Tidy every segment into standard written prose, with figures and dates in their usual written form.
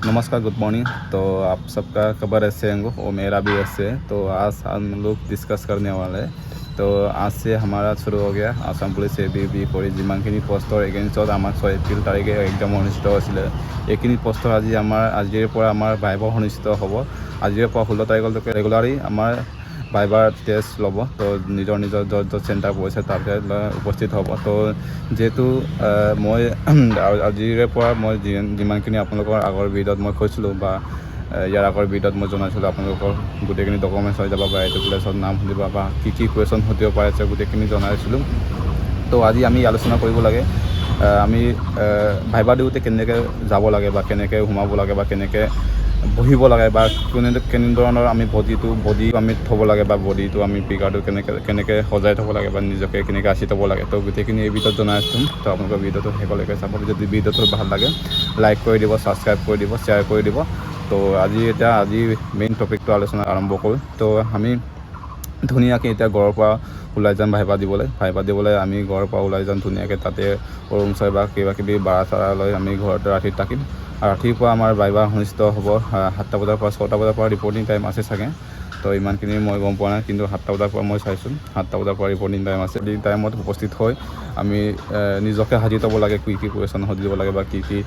नमस्कार, good morning. तो आप सबका खबर ऐसे होंगे और मेरा भी ऐसे है। तो आज हम लोग डिस्कस करने वाले हैं। तो आज से हमारा शुरू हो गया Assam police A B, B কৰি যিমানখিনি পষ্টৰ এগেইনষ্টত আমাৰ 6 এপ্ৰিল তাৰিখে এক্সাম অনুষ্ঠিত হৈছিলে, এইখিনি পষ্টৰ আজি আমাৰ আজিৰ পৰা আমাৰ ভাইভা অনুষ্ঠিত হ'ব। আজিৰে পৰা 16 তাৰিখলৈকে ৰেগুলাৰলি আমাৰ ভাইভাৰ টেষ্ট ল'ব। তো নিজৰ নিজৰ য'ত য'ত চেণ্টাৰ পৰিছে, তাতে উপস্থিত হ'ব। তো যিহেতু মই আজিৰে পৰা মই যিমানখিনি আপোনালোকৰ আগৰ ভিডিঅ'ত মই কৈছিলোঁ বা ইয়াৰ আগৰ ভিডিঅ'ত মই জনাইছিলোঁ, আপোনালোকৰ গোটেইখিনি ডকুমেণ্টছ হৈ যাব বা এইটো প্লেছত নাম সুধিব বা কি কি কুৱেশ্যন সুধিব পাৰে, গোটেইখিনি জনাইছিলোঁ। তো আজি আমি আলোচনা কৰিব লাগে আমি ভাইবা দিওঁতে কেনেকৈ যাব লাগে বা কেনেকৈ সোমাব লাগে বা কেনেকৈ বহিব লাগে বা কেনেধৰণৰ আমি বডি আমি থ'ব লাগে বা বডিটো আমি ফিগাৰটো কেনেকৈ কেনেকৈ সজাই থ'ব লাগে বা নিজকে কেনেকৈ আঁচি থ'ব লাগে। তো গোটেইখিনি এই ভিডিঅ'ত জনাই আছোঁ। তো আপোনালোকৰ ভিডিঅ'টো শেষলৈকে চাব। যদি ভিডিঅ'টো ভাল লাগে, লাইক কৰি দিব, ছাবস্ক্ৰাইব কৰি দিব, শ্বেয়াৰ কৰি দিব। তো আজি এতিয়া আজি মেইন টপিকটো আলোচনা আৰম্ভ কৰোঁ। তো আমি ধুনীয়াকৈ এতিয়া ঘৰৰ পৰা ওলাই যাম ভাইবা দিবলৈ। ভাইবা দিবলৈ আমি ঘৰৰ পৰা ওলাই যাম ধুনীয়াকৈ। তাতে ৰুম চাই বা কিবা কিবি ভাড়া চাড়া লৈ আমি ঘৰতে ৰাতি থাকিম আৰু ৰাতিপুৱা আমাৰ ভাইবা অনুষ্ঠিত হ'ব 7টা বজাৰ পৰা। 6টা বজাৰ পৰা ৰিপৰ্টিং টাইম আছে চাগে। তো ইমানখিনি মই গম পোৱা নাই, কিন্তু 7টা বজাৰ পৰা মই চাইছোঁ, 7টা বজাৰ পৰা ৰিপৰ্টিং টাইম আছে। ৰিপৰ্টিং টাইমত উপস্থিত হৈ আমি নিজকে সাজি থ'ব লাগে, কি কি কুৱেশ্যন সুধিব লাগে বা কি কি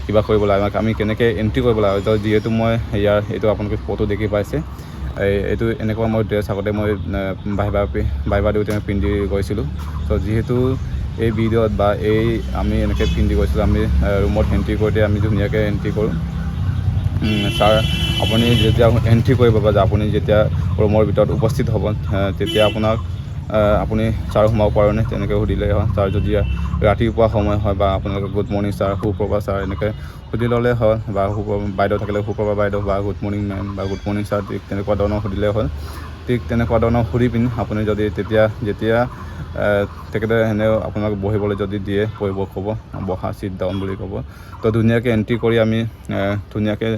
কিবা কৰিব লাগে, আমি কেনেকৈ এণ্ট্ৰি কৰিব লাগে। তো যিহেতু মই ইয়াৰ এইটো আপোনালোকে ফটো দেখি পাইছে, এইটো এনেকুৱা মই ড্ৰেছ আগতে মই ভাইবা দিওঁতে মই পিন্ধি গৈছিলোঁ। ত' যিহেতু এই ভিডিঅ'ত বা এই আমি এনেকৈ পিন্ধি গৈছিলোঁ, আমি ৰুমত এণ্ট্ৰি কৰোঁতে আমি ধুনীয়াকৈ এণ্ট্ৰি কৰোঁ। ছাৰ, আপুনি যেতিয়া এণ্ট্ৰি কৰিব বা আপুনি যেতিয়া ৰুমৰ ভিতৰত উপস্থিত হ'ব, তেতিয়া আপোনাক আপুনি "ছাৰ, সোমাব পাৰোঁনে?" তেনেকৈ সুধিলে হয়। ছাৰ, যদি ৰাতিপুৱা সময় হয় বা আপোনালোকে "গুড মৰ্ণিং ছাৰ", "সুপ্ৰভাত ছাৰ" এনেকৈ সুধি ল'লে হ'ল বা বাইদেউ থাকিলে "সুপ্ৰভাত বাইদেউ" বা "গুড মৰ্ণিং মেম" বা "গুড মৰ্ণিং ছাৰ", ঠিক তেনেকুৱা ধৰণৰ সুধিলে হ'ল। ঠিক তেনেকুৱা ধৰণৰ সুধি পিনি আপুনি যদি তেতিয়া যেতিয়া তেখেতে এনেও আপোনাক বহিবলৈ যদি দিয়ে, বহিব ক'ব, "বহা", "চিট ডাউন" বুলি ক'ব। তো ধুনীয়াকৈ এণ্ট্ৰি কৰি আমি ধুনীয়াকৈ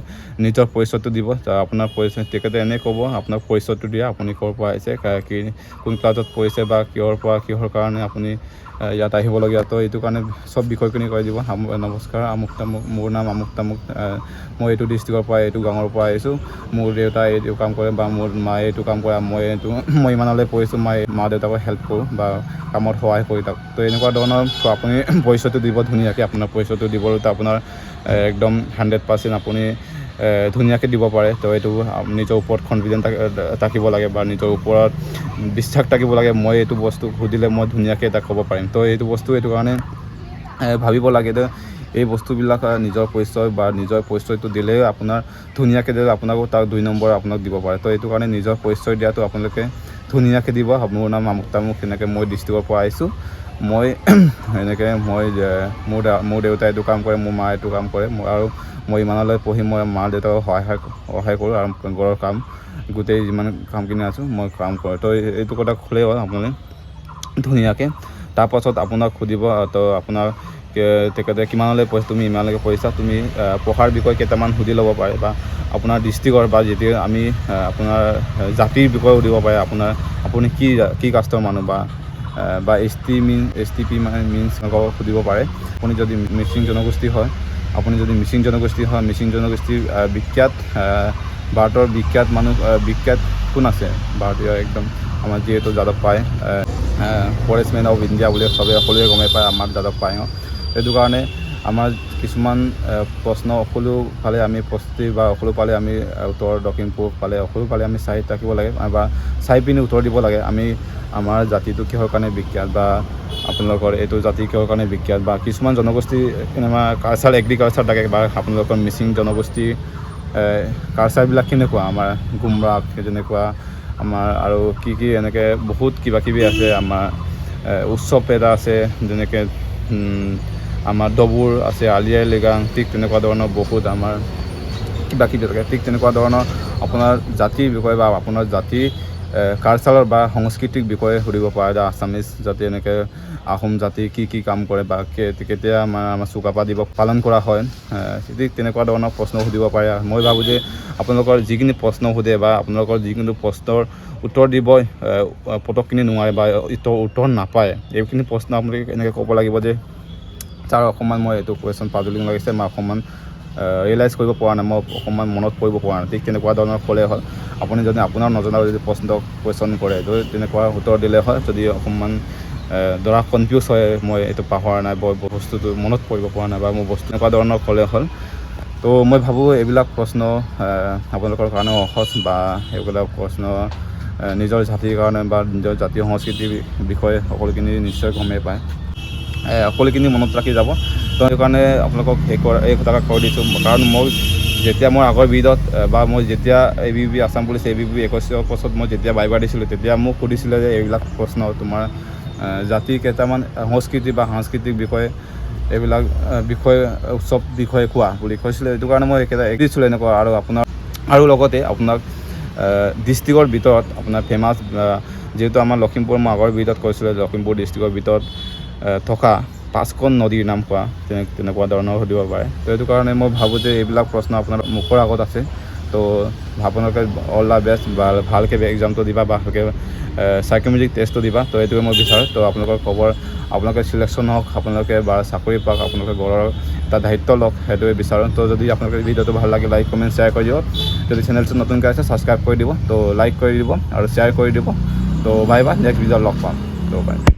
নিজৰ পৰিচয়টো দিব। তো আপোনাৰ পৰিচয় তেখেতে এনেই ক'ব, আপোনাক পৰিচয়টো দিয়া, আপুনি ক'ৰ পৰা আহিছে, কি কোন ক্লাছত পঢ়িছে বা কিহৰ পৰা কিহৰ কাৰণে আপুনি ইয়াত আহিবলগীয়া। তো এইটো কাৰণে চব বিষয়খিনি কৈ দিব। "নমস্কাৰ, আমুক তামুক, মোৰ নাম আমুক তামুক, মই এইটো ডিষ্ট্ৰিক্টৰ পৰা, এইটো গাঁৱৰ পৰা আহিছোঁ, মোৰ দেউতাই এইটো কাম কৰে বা মোৰ মায়ে এইটো কাম কৰে, মই ইমানলৈ পঢ়িছোঁ, মই মা দেউতাকক হেল্প কৰোঁ বা কামত সহায় কৰি থাকোঁ।" তো এনেকুৱা ধৰণৰ আপুনি পৰিচয়টো দিব ধুনীয়াকৈ। আপোনাৰ পৰিচয়টো দিবলৈ আপোনাৰ একদম 100% আপুনি ধুনীয়াকৈ দিব পাৰে। তো এইটো নিজৰ ওপৰত কনফিডেণ্ট থাকিব লাগে বা নিজৰ ওপৰত বিশ্বাস থাকিব লাগে, মই এইটো বস্তু সুধিলে মই ধুনীয়াকৈ এটা ক'ব পাৰিম। তো এইটো বস্তু এইটো কাৰণে ভাবিব লাগে যে এই বস্তুবিলাক নিজৰ পৰিচয় বা নিজৰ পৰিচয়টো দিলেও আপোনাৰ ধুনীয়াকৈ দিলে আপোনাকো তাক 2 নম্বৰ আপোনাক দিব পাৰে। তো এইটো কাৰণে নিজৰ পৰিচয় দিয়াটো আপোনালোকে ধুনীয়াকৈ দিব। "মোৰ নাম আমুক তামুক, সেনেকৈ মই ডিষ্ট্ৰিক্টৰ পৰা আহিছোঁ, মই এনেকৈ মই মোৰ দেউতাই এইটো কাম কৰে, মোৰ মা এইটো কাম কৰে আৰু মই ইমানলৈ পঢ়ি মই মা দেউতাক সহায় সহায় কৰোঁ আৰু ঘৰৰ কাম গোটেই যিমান কামখিনি আছোঁ মই কাম কৰোঁ।" তো এইটো কথা ক'লেই হ'ল আপোনালোকে ধুনীয়াকৈ। তাৰপাছত আপোনাক সুধিব, তো আপোনাৰ তেখেতে "কিমানলৈ পঢ়িছা তুমি?" "ইমানলৈকে পঢ়িছা।" তুমি পঢ়াৰ বিষয়ে কেইটামান সুধি ল'ব পাৰে বা আপোনাৰ ডিষ্ট্ৰিক্টৰ বা যেতিয়া আমি আপোনাৰ জাতিৰ বিষয়ে সুধিব পাৰে, আপুনি কি কি কাষ্টৰ মানুহ বা এছ টি মিন এছ টি পি মানে মিনছ সুধিব পাৰে। আপুনি যদি মিচিং জনগোষ্ঠী হয়, আপুনি যদি মিচিং জনগোষ্ঠী হয়, মিচিং জনগোষ্ঠীৰ বিখ্যাত ভাৰতৰ বিখ্যাত মানুহ বিখ্যাত কোন আছে? ভাৰতীয় একদম আমাৰ যিহেতু যাদৱ Payeng, forest man of India বুলি চবে সকলোৱে গমেই পায় আমাৰ যাদৱ পায়েঙক। সেইটো কাৰণে আমাৰ কিছুমান প্ৰশ্ন সকলো ফালে আমি প্ৰস্তুতি বা সকলো ফালে আমি উত্তৰ, দক্ষিণ, পূব ফালে সকলো ফালে আমি চাই থাকিব লাগে বা চাই পিনি উত্তৰ দিব লাগে। আমি আমাৰ জাতিটো কিহৰ কাৰণে বিখ্যাত বা আপোনালোকৰ এইটো জাতি কিহৰ কাৰণে বিখ্যাত বা কিছুমান জনগোষ্ঠী এনেকুৱা কালচাৰ, এগ্ৰিকালচাৰ থাকে বা আপোনালোকৰ মিচিং জনগোষ্ঠী কালচাৰবিলাক কেনেকুৱা, আমাৰ গুমৰাগ যেনেকুৱা আমাৰ আৰু কি কি এনেকৈ বহুত কিবা কিবি আছে। আমাৰ উৎসৱ এটা আছে, যেনেকৈ আমাৰ দবুৰ আছে, আলি আই লৃগাং, ঠিক তেনেকুৱা ধৰণৰ বহুত আমাৰ কিবা কিবি থাকে। ঠিক তেনেকুৱা ধৰণৰ আপোনাৰ জাতিৰ বিষয়ে বা আপোনাৰ জাতিৰ কালচাৰৰ বা সংস্কৃতিৰ বিষয়ে সুধিব পাৰে যে আছামিজ জাতি এনেকৈ আহোম জাতি কি কি কাম কৰে বা কেতিয়া আমাৰ চুকাফা দিৱস পালন কৰা হয়, ঠিক তেনেকুৱা ধৰণৰ প্ৰশ্ন সুধিব পাৰে। মই ভাবোঁ যে আপোনালোকৰ যিখিনি প্ৰশ্ন সোধে বা আপোনালোকৰ যিকোনো প্ৰশ্নৰ উত্তৰ দিব পটকখিনি নোৱাৰে বা উত্তৰ নাপায়, এইখিনি প্ৰশ্ন আপোনালোকে এনেকৈ ক'ব লাগিব যে "ছাৰ, অকণমান মই এইটো কুৱেশ্যন পাজলিং লাগিছে, মই অকণমান ৰিয়েলাইজ কৰিব পৰা নাই, মই অকণমান মনত পৰিব পৰা নাই, ঠিক তেনেকুৱা ধৰণৰ ক'লে হ'ল। আপুনি যদি আপোনাৰ নজনা যদি প্ৰশ্ন কুৱেশ্যন কৰে, তো তেনেকুৱা উত্তৰ দিলে হয়। যদি অকণমান ধৰা কনফিউজ হয়, মই এইটো পাহৰা নাই, বস্তুটো মনত পৰিব পৰা নাই বা মোৰ বস্তু, এনেকুৱা ধৰণৰ ক'লে হ'ল। তো মই ভাবোঁ এইবিলাক প্ৰশ্ন আপোনালোকৰ কাৰণেও সহজ বা এইবিলাক প্ৰশ্ন নিজৰ জাতিৰ কাৰণে বা নিজৰ জাতীয় সংস্কৃতিৰ বিষয়ে সকলোখিনি নিশ্চয় গমেই পায়। সকলোখিনি মনত ৰাখি যাব। তো সেইকাৰণে আপোনালোকক সেই কৰা এই কথাষাৰ কৈ দিছোঁ, কাৰণ মই যেতিয়া মই আগৰ ভিডিঅ'ত বা মই যেতিয়া এবিবি, আছাম পুলিচ এবিবি 21ৰ পাছত মই যেতিয়া ভাইভা দিছিলোঁ, তেতিয়া মোক সুধিছিলে যে এইবিলাক প্ৰশ্ন, তোমাৰ জাতিৰ কেইটামান সংস্কৃতি বা সাংস্কৃতিক বিষয়ে, এইবিলাক বিষয়, উৎসৱ বিষয়ে কোৱা বুলি কৈছিলে। এইটো কাৰণে মই একেটা দিছিলোঁ এনেকুৱা। আৰু আপোনাৰ আৰু লগতে আপোনাক ডিষ্ট্ৰিক্টৰ ভিতৰত আপোনাৰ ফেমাছ, যিহেতু আমাৰ লখিমপুৰ, মই আগৰ ভিডিঅ'ত কৈছিলোঁ, লখিমপুৰ ডিষ্ট্ৰিক্টৰ ভিতৰত থকা পাঁচখন নদীৰ নাম কোৱা, তেনেকুৱা ধৰণৰ সুধিব পাৰে। তো সেইটো কাৰণে মই ভাবোঁ যে এইবিলাক প্ৰশ্ন আপোনাৰ মুখৰ আগত আছে। তো আপোনালোকে অল the best বা ভালকৈ এক্সামটো দিবা বা ভালকৈ চাইক'মেট্ৰিক টেষ্টটো দিবা। তো এইটোৱে মই বিচাৰোঁ। তো আপোনালোকৰ খবৰ, আপোনালোকে চিলেকশ্যন হওক, আপোনালোকে বা চাকৰি পাওক, আপোনালোকে ঘৰৰ এটা দায়িত্ব লওক, সেইটোৱে বিচাৰোঁ। তো যদি আপোনালোকে ভিডিঅ'টো ভাল লাগে, লাইক, কমেণ্ট, শ্বেয়াৰ কৰি দিব। যদি চেনেলটো নতুনকৈ আছে, ছাবস্ক্ৰাইব কৰি দিব। তো লাইক কৰি দিব আৰু শ্বেয়াৰ কৰি দিব। তো বাই বাই, নেক্সট ভিডিঅ'ত লগ পাম। তো বাই।